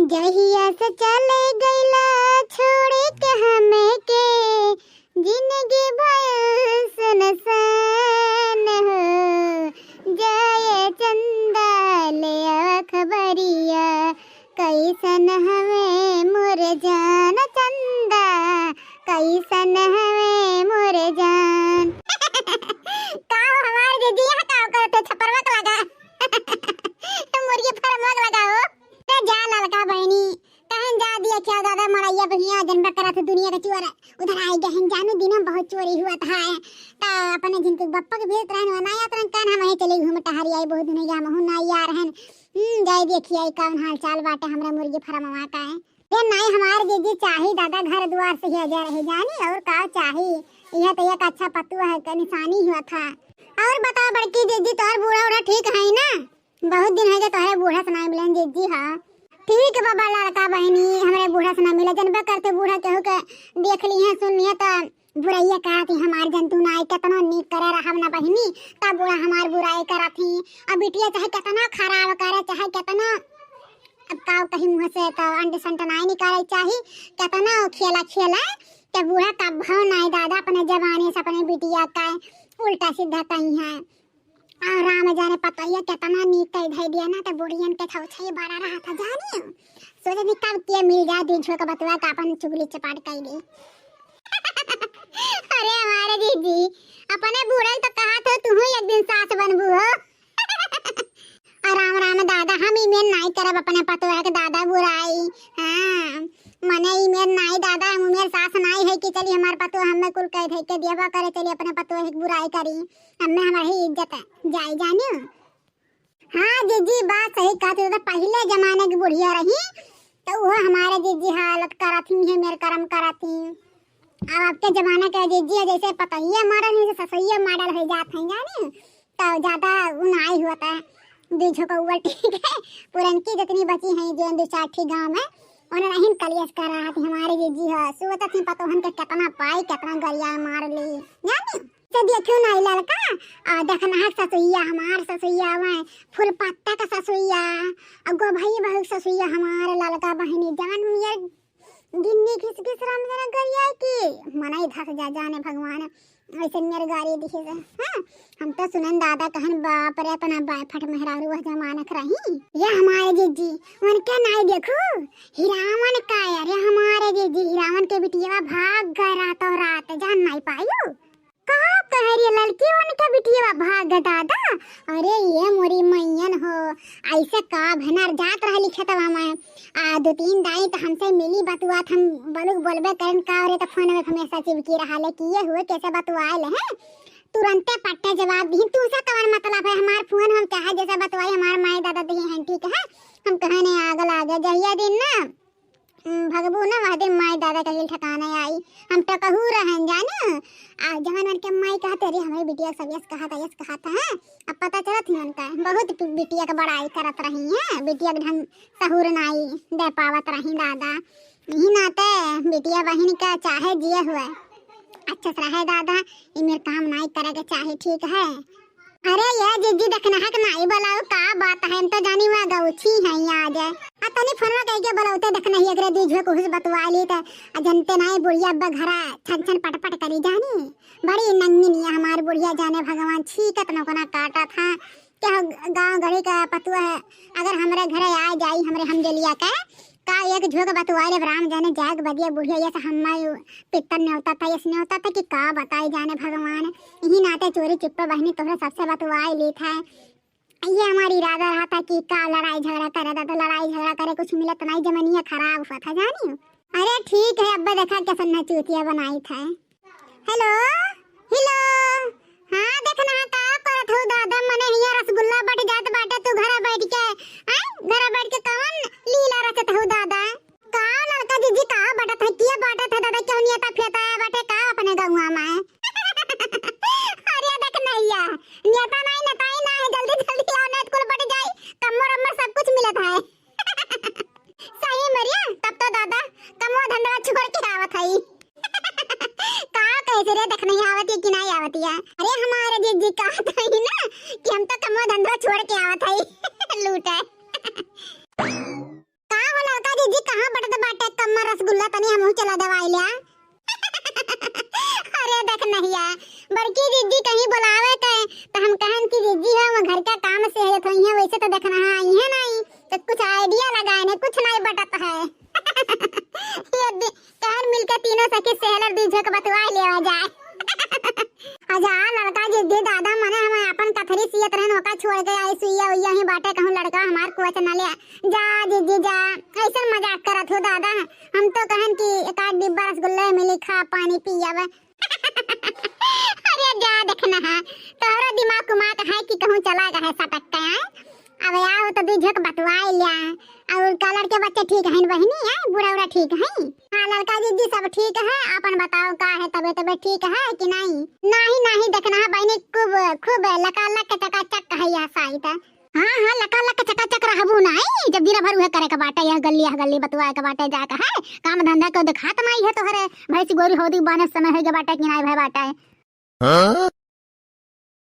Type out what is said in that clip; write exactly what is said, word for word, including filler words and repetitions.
जहिया से चले गइला छोड़ के हमके, जिंदगी भइल सुनसान हो। जाए चंदा ले आवा खबरिया, कैसन हवे मोर जान चंदा, कैसन हवे मोर जान। का हो हमार दीदी, यहाँ का करत हो? छपरवा के लगा, मुर्गी फार्मवा के लगा हो। अरे जा ललका बहिनी, कहन जा दिया क्या दादा मड़ैया बहिया जनबा करत दुनिया के चोर। उधर आइ गए हैं जानू, दिनों बहुत चोरी हुआ था। त अपने जिनके बप्पा के भेजत रहन, ना आत रहन, कहन हम यहीं चले घूम टहरी आई, बहुत दिन हो गया, हमहू ना आया रहन। हम्म, जाए देखिए आई कौन हाल चाल बाटे हमरा मुर्गी फार्मवा का है। ये नाई हमार जीजी चाही दादा, घर द्वार से ही अजय रहे जानी, और का चाही? यह तो एक अच्छा पतुआ है, का निशानी हुआ था। और बताओ बड़की जीजी, तोहर बूढ़ा उढ़ा ठीक है ना? बहुत दिन हो गए तोहरे बूढ़ा से नाई मिलन जीजी। हाँ ठीक बाबा, लड़का बहिनी हमरे बूढ़ा से ना मिले, जनबे करते बूढ़ा केहू के देख लिए सुन लिए तो बुराइया कहत ही हमार जंतु नाई, केतनो नीक करे रहब ना बहिनी, तब बूढ़ा हमार बुराई करत ही। अब बिटिया चाहे केतना खराब करे, चाहे केतना, अब का कही मुँह से तो अंड संट नाई निकाले चाही, केतना खेला खेले, ते बूढ़ा कब भव नाई दादा अपने जमाने से अपने बिटिया का उल्टा सीधा कही है। आ राम जाने पतोहिया केतना नीक कइ धइ दिया ना, त बुढ़ियन के छौछई बड़ा रहत ह जानी। सोचे नी कब के मिल जाए, दिन छोड़ के बतुआ के अपन चुगली चपाट कइ ली। अरे हमारे जीजी, अपने बूढ़ल तो कहा थे तू एक दिन सास बनबू हो। आ राम राम दादा, हम इमेर नाई करब अपने पतोह के दादा बुराई। हाँ, मने इमेर नाई दादा, हम उमेर सास नाई है कि चली हमार पतोह हमें कुल कह धइ के दिया करे, चली अपने पतोह के बुराई करी। हमें हमारी इज्जत जाई जानियो। हाँ जीजी, बात सही कहत हो, तो पहिले जमाने की बुढ़िया रही, तो वो हमारे जीजी हालत करत ही, है मेरे करम करत ही। अब आपके जमाना के जीजी है, जैसे पतोहिया मॉडल है, जैसे ससुइया मॉडल हो जात है, जानी? तो ज्यादा उन आई हुआ था, दू झोंका उबल ठीक है, पुरनकी जितनी बची हैं, जो दो चार ठी गाँव में, उन्हें नहीं कलियस कर रहा थी हमारे जीजी है, सोचत ही पतोहन के कितना पाई, कितना गरिया मार ली, जानी? से देखियो ना ई ललका, आ, देखना है ससुइया, हमार ससुइया, वह फूल पत्ता का ससुइया, आ, गोभई बहू के ससुइया, हमार ललका बहिनी, जान मेर गिन्नी घिस घिस राम जना गरिया की, मनई धस जा जाने भगवान, ऐसे मेर गारी दिखे से। हाँ, हम तो सुनन दादा कहन, बाप रे, इतना बाय फट मेहरारू वह जमानक रही। ये हमारे जीजी, उनके नाई देखू, हिरावन का, अरे हमारे जीजी, हिरावन के बिटिया भाग गए रातों रात, जान नाई पायू। का कह रही है ललकी, उनके बिटिया भाग गए दादा? अरे ये मोरी मैयन हो, ऐसे का भनर जात रहली खेतवा में, आ दो तीन दाई तो हमसे मिली बतुआत, हम बलुक बोलबे करन का, अरे तो फोन में हमेशा चिपकी रहा ले कि ये हुए कैसे बतुआए ले हैं, तुरंते पट्टे जवाब दी। तू से कवन मतलब है, हमार फोन हम चाहे जैसे बतुआई, हमार माई दादा दिए हैं, ठीक है, हम कहने आग लागे जहिया दिन ना हम्म, भगबू ना, वह दिन माई दादा के हिल ठिकाने आई। हम टकहू रहन जाने। आ जवन उनके माई कहते, "अरे, हमरे बिटिया सब यस कहत है, यस कहत है।" अब पता चलत ही उनका, बहुत बि-, बिटिया के बड़ाई करत रही हैं, बिटिया के ढंग सहूर नाई दे पावत रही दादा। यही नाते बिटिया बहिन का चाहे जिए हुए, अच्छा से रहे दादा, इमेर काम नाई करे के चाहे, ठीक है। अरे ये जीजी, देखना है कि नाई बोलाओ, का बात है, हम तो जानी हुआ गौछी है यहाँ आज। आ तनी फोनवा कह के बोलाओ तो देखना ही, अगर दू झोंक हुस बतुआ ली तो, आ जनते नाई बुढ़िया अब्बा घरा छन छन पट पट करी जानी। बड़ी नंगी नहीं है हमार बुढ़िया, जाने भगवान छीकत न कोना काटा था। क्या गाँव गढ़ी का पतुआ है, अगर हमरे घरे आ जाई, हमरे हमजलिया के, का एक झोंक बतुआई लेब, राम जाने जाग बदिया बुढ़िया, यस हम्मा पित्तर नेवता था, यस नेवता था कि का बताई जाने भगवान। यही नाते चोरी चुप्पे बहिनी तोहरे सबसे बतुआई लेत है। ये हमार इरादा रहा था कि का लड़ाई झगड़ा करे, तो लड़ाई झगड़ा करे कुछ मिलत नहीं, जमनिया खराब हुआ था जानी। अरे ठीक है, अब देखा कैसन चूतिया बनाई था। हेलो, हेलो। हाँ, देखना है का करत हऊ दादा, मने हिया रसगुल्ला बट जात बाटे, तू घरा बैठ के, हैं? घरा बैठ के कवन लीला रचत हऊ दादा? का ललका जीजी का बटत है, किया बटत है दादा, क्यों नियता फेता है बाटे का अपने गौवा में? अरे देख नैया, नेता नहीं, नेताई ना है, जल्दी जल्दी आओ, नहीं तो कुल बट जाई, कम्मो रम्मो सब कुछ मिलत है। सही में रे, तब तो दादा कमवा धंधवा छोड़ के आवत हई। का कैसे रे, देख नहीं आवत है कि नहीं आवत है? अरे हमारे जीजी कहत हई ना कि हम तो कमवा धंधवा छोड़ के आवत हई। लूटे। का हो ललका कहाँ बटत बाटे कम्मर रसगुल्ला, तनी हमहू चला दवाई ल्या। अरे देख नहिया, बड़की जिज्जी कहीं बोलावे के, त हम कहन कि जिज्जी हो, वो घर का काम से है, तो इहाँ वैसे तो देखना है, इहाँ नहीं, तो कुछ idea लगाए ने, कुछ नहीं बटत है। ये दि-, कहन मिलके तीनों सखी सेहलर दुइ झक बतुआई लेवा जाए। आ जा लड़का जिज्जी, दादा मने हम आपन कथरी सियत रहन, ओका छोड़ के आई सुइया उइया ही बाटे, कहूँ लड़का हमार कुछ न ले। जा जिज्जी जा, ऐसन मजाक करत हो दादा, हम तो कहन कि एक आध डिब्बा रसगुल्ला मिली, खा पानी पियब। अरे जा देखना है, तोहरो दिमाग उमाग है कि कहूँ चला गए सटक के, हैं? अब आओ तो दुइ झक बतुआई ल्या। और का लड़के बच्चे ठीक हैं बहिनी, हैं? बूढ़ा उड़ा ठीक हैं? हाँ लड़का जिज्जी सब ठीक है, आपन बताओ का है, तबीयत तबीयत ठीक है कि नहीं? नहीं नहीं देखना है बहिनी, खूब खूब लका लक चकाचक है यह साइत। हाँ हाँ लका लक चकाचक रहबू नहीं, जब दिन भर उहे करे के बाटे, यह गल्ली यह गल्ली बतुआए के बाटे, जाए के है, काम धंधा के देखात नहीं है तोहरे, भैंसी गोरू हौदी बाने समय हो गए बाटे कि नहीं भय बाटे। हाँ?